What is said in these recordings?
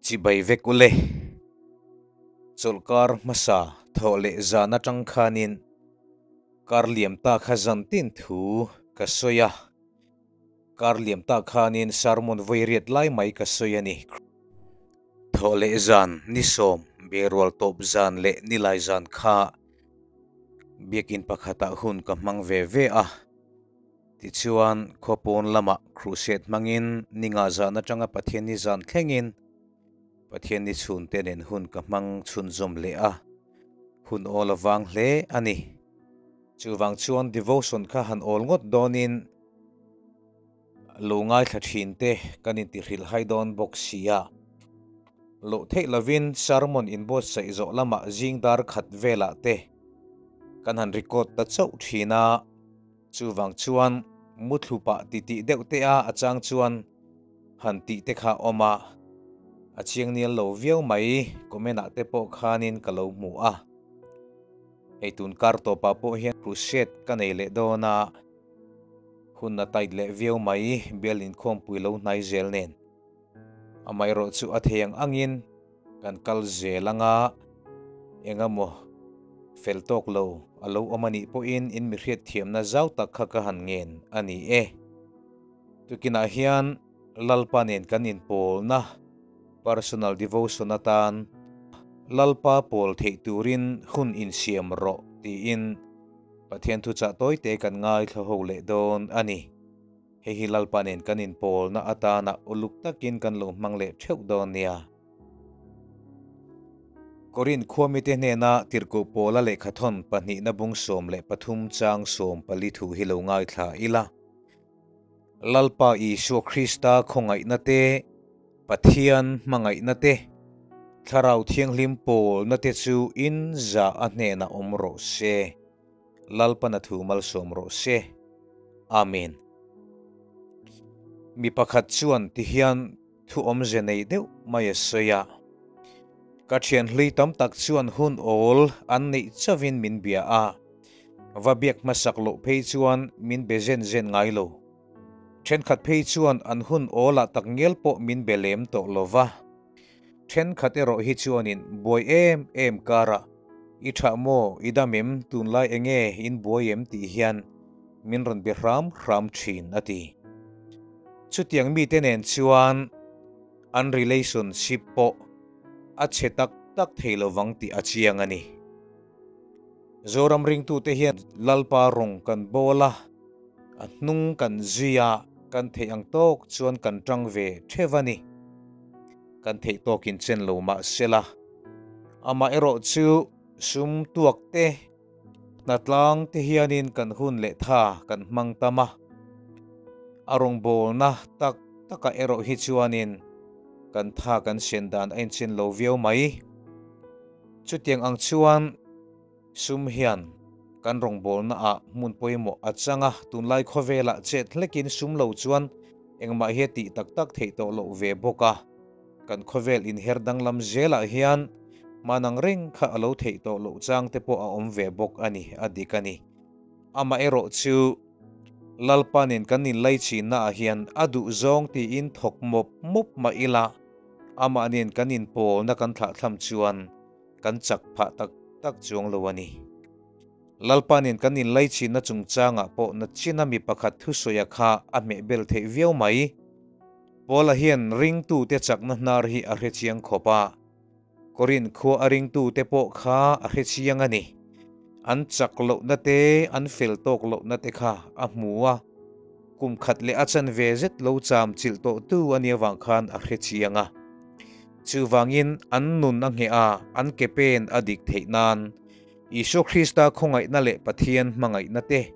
Chibai vek ule. Chawlhkar hmasa thawh leh zan atang khanin kar liam ta kha zan tin thu ka sawi a. Kar liam ta khanin sermon vawi riat lai mai ka sawi a ni. Thawh leh zan ni sawm berual tawp zan leh nilai zan kha biakin pakhatah hun ka hmang ve ve a. Tichuan, khuapawn lamah crusade hmangin ni ngah zan atanga Pathianni zan thlengin Pathianni chhunte nen hun ka hmang chhunzawm leh a, hun awl a vang hle a ni. Chuvang chuan devotion kha han awl ngawt dawnin lo ngaithla thin te kan intihrilh hai dawn bawk si a. Loh theih lovin sermon inbuatsaih zawh lamah zing dar khat velah te kan han record ta chauh thin a. Chuvang chuan muthlu pah titih deuh te a a chang chuan han tih te kha awm a, a chiang nial lo viau mai, comment ah te pawh khanin ka lo hmu a. Hei tun kar tawpah pawh hian crusade ka nei leh dawn a, hun a tight leh viau mai, bial inkhawmpui lo hnai zel nen. Amaherawh chu a thei ang angin kan kal zel anga engemaw fel tawk lo a lo awm a nih pawhin in mi hriatthiamna zau tak kha ka han ngen a ni e. Tukinah hian Lalpa nen kan inpawlna personal devotion atan Lalpa pawl theih turin hun insiam rawh tiin Pathian thuchah tawite kan ngaithla ho leh dawn a ni. Hei hi Lalpa nen kan inpawlna atana uluk takin kan lo hmang leh theuh dawn nia. Korinth khuamite hnena Tirhkoh Paula lehkhathawn pahnihna bung 13 chang 14 thu hi lo ngaithla ila. Lalpa Isua Krista khawngaihna te, Pathian hmangaihna te, Thlarau Thianghlim pawlna te chu in za a hnenah awm rawh se. Lalpana thu malsawm rawh se. Amen. Mi pakhat chuan tihian thu awmze nei deuh mai a sawi a, Ka thian hlui tam tak chuan hun awl an neih chauhin min bia a, va biak hmasak loh phei chuan min be zen zen ngai lo. Thenkhat phei chuan an hun awlah tak ngial pawh min be lem tawh lo va. Thenkhat erawh hi chuanin buai em em karah i thah maw, i dam em, tunlai enge in buai em tih hian min rawn be hram hram thin a ti. Chutiang mite nen chuan an relationship pawh a chhe tak tak thei lovang tih a chiang a ni. Zoram ringtute hian Lalpa rawng kan bawl a, a hnung kan zui a, kan theih ang tawk chuan kan tang ve theuh a ni. Kan theih tawkin chen lo mah sela, amah erawh chu sum tuak te, hnatlang te hianin kan hun leh tha kan hmang tam a. A rawngbawlna tak takah erawh hi chuanin kan tha kan sen dan a inchen lo viau mai. Chutiang ang chuan sum hian kan rawngbawlnaah hmun pawimawh a chang a, tunlai khawvelah chet hlekin sum lo chuan engmah hi a tih tak tak theih tawh loh ve bawk a. Kan khawvel inher danglam zelah hian hmanang reng kha a lo theih tawh loh chang te pawh a awm ve bawk a ni, a dik a ni. Amaherawh chu Lalpa nen kan inlaichinnaah hian a duhzawng tiin thawk mawp mawp mah ila, Amah nen kan inpawlna kan thlahthlam chuan kan chak phah tak tak chuang lo a ni. Lalpa nen kan inlaichinna chungchangah pawh nachina mi pakhat thusawia kha a hmehbel theih viau mai. Paula hian ringtute chakna hnar hi a hrechiang khawp a, Korinth khua a ringtute pawh kha a hrechiang a ni. An chak lohna te, an fel tawk lohna te kha a hmu a, kum khat leh a chanve zet lo cham chilh tawh tu a nih avang khan a hre chiang a. Chuvangin an nun a ngheh a, an ke pen a dik theih nan Isua Krista khawngaihna leh Pathian hmangaihna te,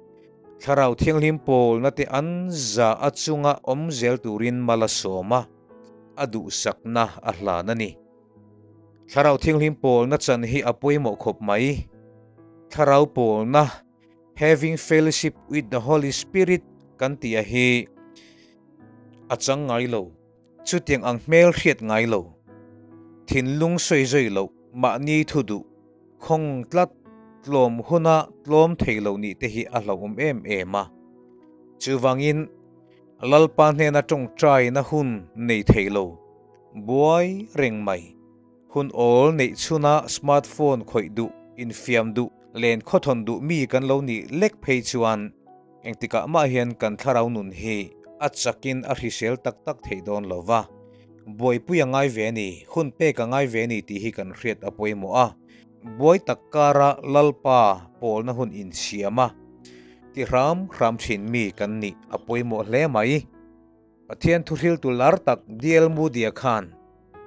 Thlarau Thianghlim pawlna te an za a chunga awm zel turin mal a sawm a, a duhsakna a hlan a ni. Thlarau Thianghlim pawlna chan hi a pawimawh khawp mai. Thlarau pawlna, having fellowship with the Holy Spirit, kan tih a hi a chang ngai lo. Chutiang ang hmel hriat ngai lo, thinlung sawi zui loh, mahni thu duh, khawng tlat, tlawm huna tlawm thei lo nih te hi a hlauhawm em em a. Chuvangin, Lalpa hnena tawngtaina hun nei thei lo. Buai reng mai. Hun awl neih chhuna smartphone khawih duh, infiam duh, len khawthawn duh mi kan lo nih lek phei chuan engtikah mah hian kan thlarau nun hi a chakin a hrisel tak tak thei dawn lo va. Buaipui a ngai ve a ni, hun pek a ngai ve a ni tih hi kan hriat a pawimawh a. Buai tak kara Lalpa pawlna hun insiam a ti hram hram thin mi kan nih a pawimawh hle mai. Pathian thuhriltu lar tak DL Moody-a khan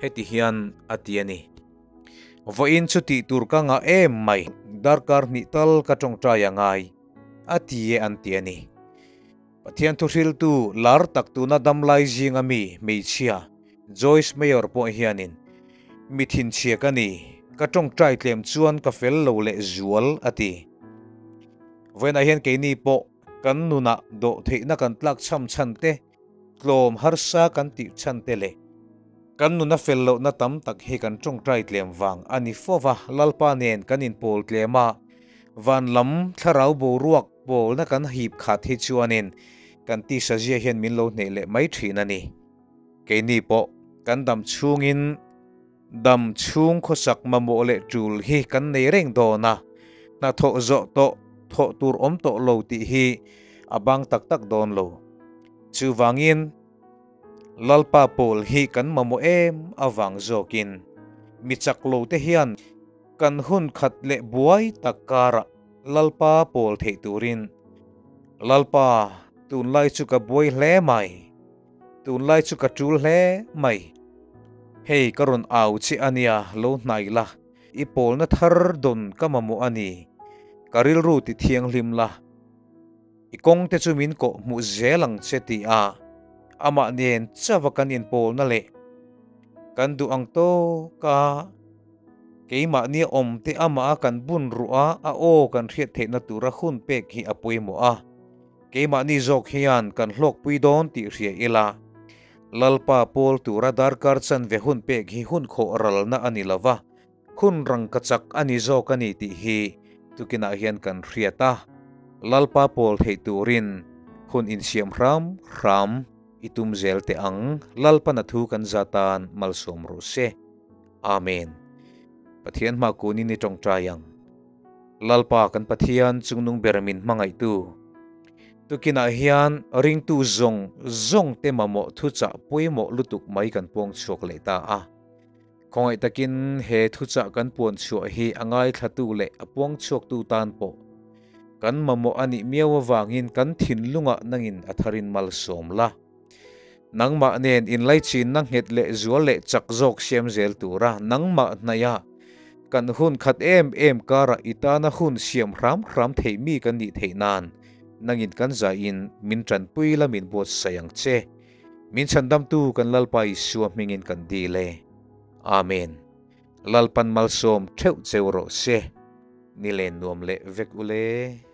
heti hian a ti a ni, Vawiin chu tih tur ka ngah em mai, darkar hnih tal ka tawngtai a ngai, a ti e an ti a ni. Pathian thuhriltu lar tak tuna damlai zinga mi hmeichhia Joyce Meyer pawh hianin, Mi thinchhia ka ni, ka tawngtai tlem chuan ka fel lo leh zual, a ti. Vawiinah hian keini pawh Kan nunah dawh theihna kan tlak chham chhan te, tlawm harsa kan tih chhan te leh kan nuna fel lohna tam tak hi kan tawngtai tlem vang a ni fo va, Lalpa nen kan inpawl tlem a, van lam thlarau boruak pawlna kan hip khat hi chuanin kan tisa zia hian min lo hneh leh mai thin a ni. Keini pawh kan dam chhungin Dam chhung khawsak mamawh leh tul hi kan nei reng dawn a, hnathawh zawh tawh thawh tur awm tawh lo tih hi a bang tak tak dawn lo. Chuvangin Lalpa pawl hi kan mamawh em avang zawkin mi chak lo te hian kan hun khat leh buai tak karah Lalpa pawl theih turin Lalpa tunlai chu ka buai hle mai. Tunlai chu ka tul hle mai. Hei ka rawn au che a nia, lo hnai la, i pawlna thar dawn ka mamawh a ni. Ka rilru ti thianghlim la, i kawng te chu min kawh hmuh zel ang che ti a, amah nen chauha kan inpawlna leh kan duh ang tawk a, keimahni awm te amah a kan bun ruh a, a aw kan hriat theihna tura hun pek hi a pawimawh a. Keimahni zawk hian kan hlawkpui dawn tih hria ila, Lalpa pawl tura darkar chanve hun pek hi hun khawh ralna a ni lova, hun rangkachak a ni zawk a ni tih hi tukinah hian kan hriat a, Lalpa pawl theih turin hun insiam hram hram i tum zel teh ang, Lalpan a thu kan za tan malsawm rawh se. Amen. Pathian hma kunin i tawngtai ang. Lalpa kan Pathian chungnung ber min hmangaihtu. Tukinah hian ringtu zawng zawng te mamawh thuchah pawimawh lutuk mai kan puang chhuak leh ta a. Khawngaih takin he thuchah kan puan chhuah hi a ngaithlatu leh a puang chhuaktu tan pawh kan mamawh a nih miau avangin kan thinlungah nangin a tharin malsawm la. Nangmah nen inlaichinna nghet leh zual leh chak zawk siam zel tura nangmah hnaihah kan hun khat em em karah i tana hun siam hram hram theih mi kan nih theih nan nangin kan zaiin min tanpui la min buatsaih ang che. Min chhandamtu kan Lalpa Isua hmingin kan dil e. Amen. Lalpan malsawm theuh cheu rawh se. Nilen nuam leh vek ule.